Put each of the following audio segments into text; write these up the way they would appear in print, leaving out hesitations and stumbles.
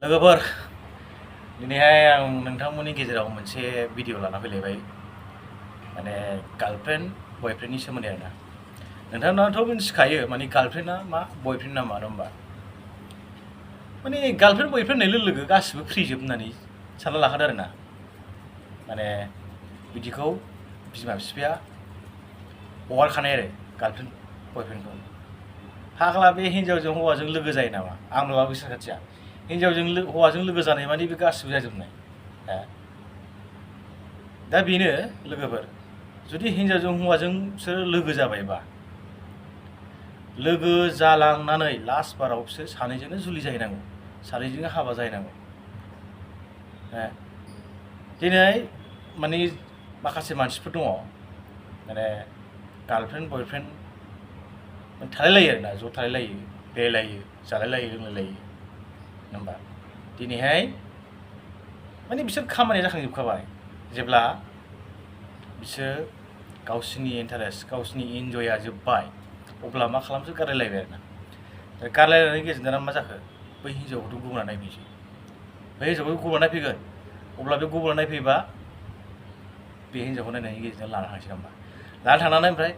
लोगोफोर दिनैहाय आं नोंथांमोननि गेजेराव मोनसे भिडिअ लाना फैलायबाय माने गार्लफ्रेन्ड बयफ्रेन्डनि सोमोन्दै आरोना नोंथांमोनाथ' मिथिखायो माने गार्लफ्रेन्डआ मा बयफ्रेन्डआ मा नङा होमबा माने गार्लफ्रेन्ड बयफ्रेन्ड होननाय लोगो लोगो गासिबो फ्रिजोब होननानै सानना लाखादो आरोना माने बिदिखौ बिमा बिफाया हगारखानाय आरो गार्लफ्रेन्ड बयफ्रेन्डखौ फाग्ला बे हिन्जावजों हौवाजों लोगो जायो नामा आं नुवाखै सानखाथिया हिन्जावजों हौवाजों लोगो जानाय माने बे गासिबो जाजोबनाय दा बेनो लोगोफोर जुदि हिन्जावजों हौवाजों बिसोर लोगो जाबायबा लोगो जालांनानै लास्ट बाराव बिसोर सानैजोंनो जुलि जाहैनांगौ सानैजोंनो हाबा जाहैनांगौ दिनै माने माखासे मानसिफोर दङ माने गार्लफ्रेन्ड बयफ्रेन्ड थालायलायो आरोना ज' थालायलायो बेरायलायो जालायलायो लोंलायलायो होनबा दिनैहाय माने बिसोर खामानिया जाखांजोबखाबाय जेब्ला बिसोर गावसिनि इन्टारेस्ट गावसिनि इन्जयआ जोब्बाय अब्ला मा खालामसो गारलायलायबाय आरोना गारलायनायनि गेजेरजों दाना मा जाखो बै हिन्जावखौथ' गुबुना नायफैसै बै हिन्जावखौ गुबुना नायफैगोन अब्ला बे गुबुना नायफैबा बे हिन्जावखौ नायनायनि गेजेरजों लाना थांसै होनबा लाना थांनानै ओमफ्राय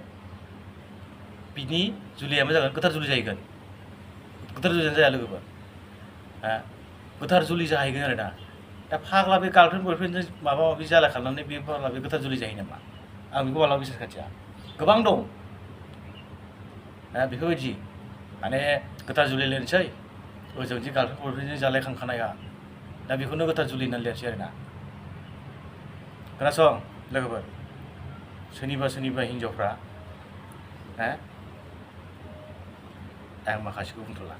बिनि जुलिया मा जागोन गोथार जुलि जाहैगोन गोथार जुलियानो जाया लोगोफोर गोथार जुलि जाहैगोन आरो दा फाग्ला बे गार्लफ्रेन्ड बयफ्रेन्डजों माबा माबि जालाय खालामनानै बे फाग्ला बे गोथार जुलि जायो नामा आं बेखौ मालाबा बिसास खाथिया गोबां दं बेफोरबायदि माने गोथार जुलि लिरनोसै ओजोंदि गार्लफ्रेन्ड बयफ्रेन्डजों जालायखांखानाया दा बेखौनो गोथार जुलि होननानै लिरनोसै आरोना खोनासं लोगोफोर सोरनिबा हिन्जावफ्रा आं माखासेखौ बुंथ'ला